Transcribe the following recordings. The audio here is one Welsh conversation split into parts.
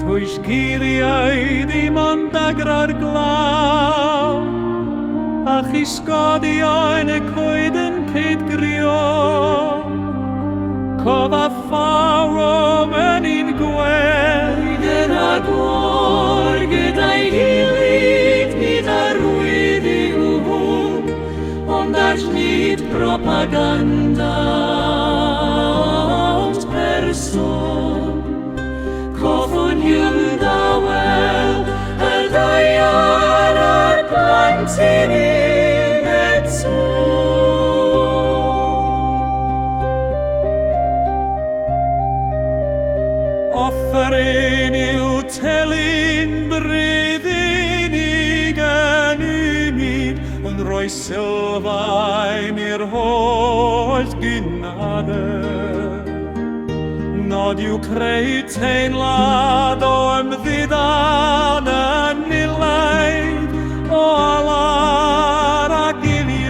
Rhwys geiriau ddim ond dagra'r glaw, a chysgodion y coed yn cydgrio. Cof a pharom yn un gwedd. Coeden a gôr gyda'i gilydd, nid arwydd yw hwn, ond all nid propaganda, ond person. Coffwn yw dawel, y ddaear a'r plant yn un eto. Offeryn yw telyn brudd unig yn unig yn rhoi sylfaen i'r holl gynadedd. Nod yw creu teimlad o ymddiddan yn milaid o alar ac iliod.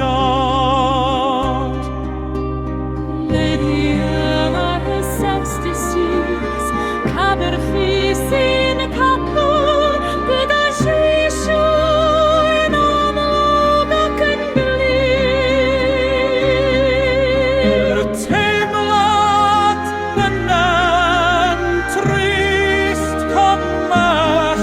Gyda lleisiau'n amlwg ac yn glir. Y teimlad yna'n trist cymell,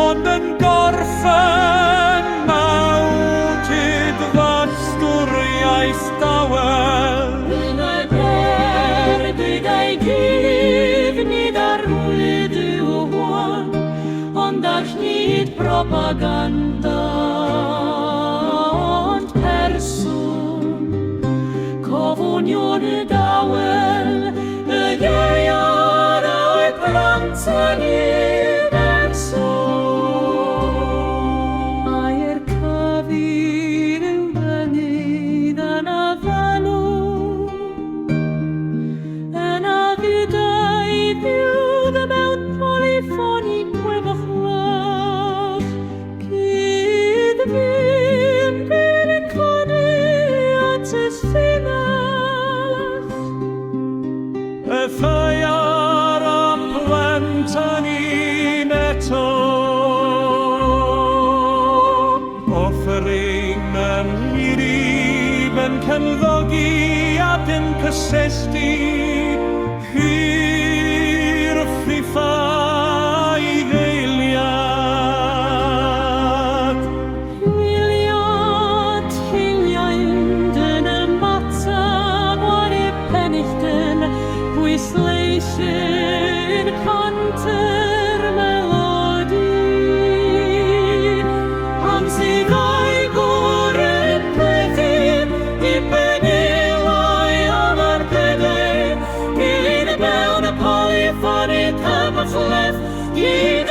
ond yn gorffen mewn cydfasturiaeth dawel. Yn y ber gyda'i gilydd nid arwydd yw hwn, ond all nid propaganda, ond person. Cofwn y dawel, y ieuan a'i plant yn un person. Mae'r cyfir yw mynydd yn afanw, yn afudaidd yw mewn polyffoni gwyfochlach. Cyd-fynd yn codi at y llinell. Y ddaear a plant yn un eto. Offeryn yn wlyb yn cefnogi ac yn cysylltu hir ffrifau ddeiliad. Hwyliad hiliaid yn ymateb o'r penilltyn pwysleisyn canter melodi. Am sydd o'i gwr y plethu i benilau am ar pedau, gyd mewn y polyffoni cymhleth, gyd